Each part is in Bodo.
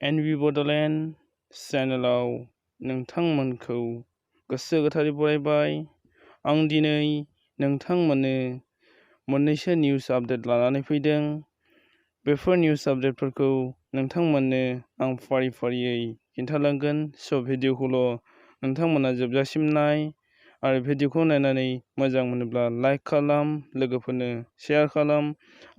एनबि बड'लेण्ड चेनेलाव नोंथांमोनखौ गोसो गोथारै बरायबाय। आं दिनै नोंथांमोननो मोननैसो निउस आपडेट लानानै फैदों। बेफोर निउस आपडेटफोरखौ नोंथांमोननो आं फारि फारियै खिन्थालांगोन। स' भिडिअखौल' नोंथांमोना जोबजासिम नाय आरो भिडिअखौ नायनानै मोजां मोनोब्ला लाइक खालाम, लोगोफोरनो शेयार खालाम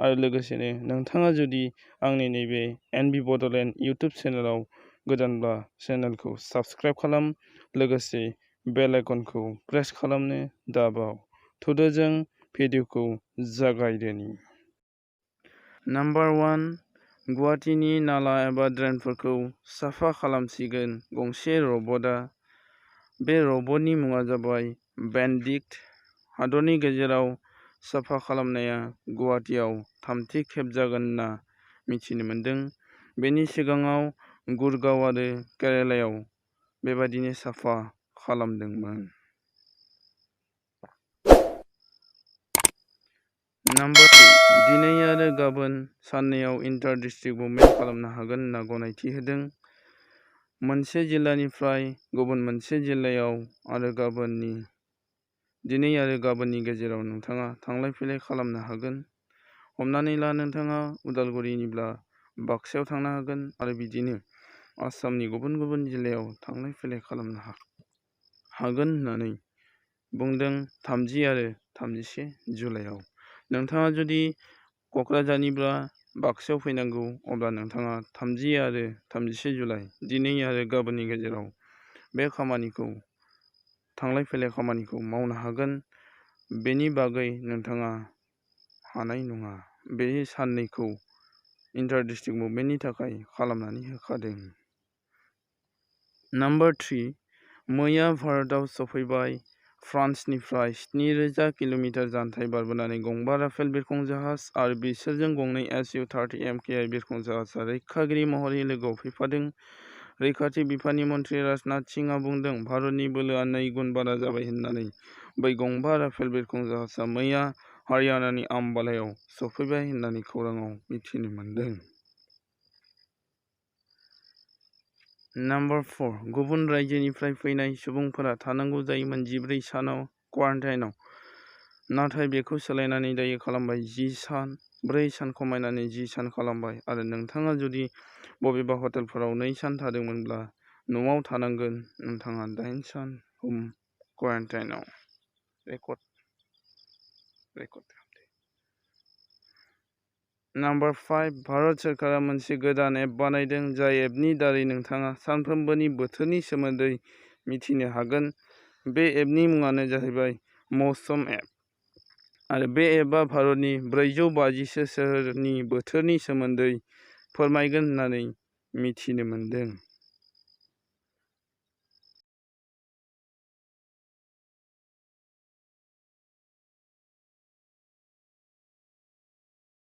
आरो लोगोसेनो नोंथाङा जुदि आंनि नैबे एनबि बड'लेण्ड इउटुब चेनेलाव गोदानब्ला चेनेलखौ साबस्क्राइब खालाम, लोगोसे बेल आइकनखौ प्रेस खालामनो दाबाव। थुदो जों भिडिअखौ जागायदोनि। नाम्बार 1, गुवाहाटीनि नाला एबा ड्रेनफोरखौ साफा खालामसिगोन गंसे रबटआ। बे रबटनि मुङा जाबाय बेनेडिक्ट। हादरनि गेजेराव साफा खालामनाया गुवाहाटीआव थामथि खेब जागोन होनना मिथिनो मोन्दों। बेनि सिगाङाव गुरगांव आरो केरालायाव बेबादिनो साफा खालामदोंमोन। नाम्बार 2, दिनै आरो गाबोन साननैआव इन्टार डिस्ट्रिक्ट मुभमेन्ट खालामनो हागोन होनना गनायथि होदों। मोनसे जिल्लानिफ्राय गुबुन मोनसे जिल्लायाव दिनै आरो गाबोननि गेजेराव नोंथाङा थांलाय फैलाय खालामनो हागोन। हमनानै ला नोंथाङा उदालगुरिनिब्ला बाक्सायाव थांनो हागोन आरो बिदिनो आसामनि गुबुन गुबुन जिल्लायाव थांलाय फैलाय खालामनो हागोन होननानै बुंदों 30 आरो 31 जुलाइआव। नोंथाङा जुदि क'क्राझारनिब्ला बाक्सायाव फैनांगौ, अब्ला नोंथाङा 30 आरो 31 जुलाइ दिनै आरो गाबोननि गेजेराव बे थांलाय फैलाय खामानिखौ मावनो हागोन। बेनि बागै नोंथाङा हानाय नङा। बे साननैखौ इन्टार डिस्ट्रिक्ट मुभमेन्टनि थाखाय खालामनानै होखादों। नाम्बार 3, मैया भारतआव सफैबाय फ्रान्सनिफ्राय 7000 किल'मिटार जानथाइ बारबोनानै गंबा राफेल बिरखं जाहाज आरो बिसोरजों गंनै Su-30 MKI बिरखं जाहाजआ रैखागिरि महरै लोगोआव फैफादों। रैखाथि बिफाननि मन्थ्रि राजनाथ सिंहआ बुंदों भारतनि बोलोआ 2 गुन बारा जाबाय होननानै। बै गंबा राफेल बिरखं जाहाजआ मैया हारियानानि आम्बालायाव सफैबाय होननानै खौराङाव मिथिनो मोन्दों। नाम्बार 4, गुबुन रायजोनिफ्राय फैनाय सुबुंफोरा थानांगौ जायोमोन 14 सानाव क्वारेन्टाइनआव, नाथाय बेखौ सोलायनानै दायो खालामबाय 10 सान। 4 सान खमायनानै 10 सान खालामबाय आरो नोंथाङा जुदि बबेबा हटेलफोराव 2 सान थादोंमोनब्ला न'आव थानांगोन नोंथाङा 8 सान हम क्वारेन्टाइनआव। नाम्बार 5, भारत सोरखारा मोनसे गोदान एप बानायदों, जाय एपनि दारै नोंथाङा सानफ्रोमबोनि बोथोरनि सोमोन्दै मिथिनो हागोन। बे एपनि मुङानो जाहैबाय मौसम एप आरो बे एपआ भारतनि 450सो सोहोरनि बोथोरनि सोमोन्दै फोरमायगोन होननानै मिथिनो मोन्दों।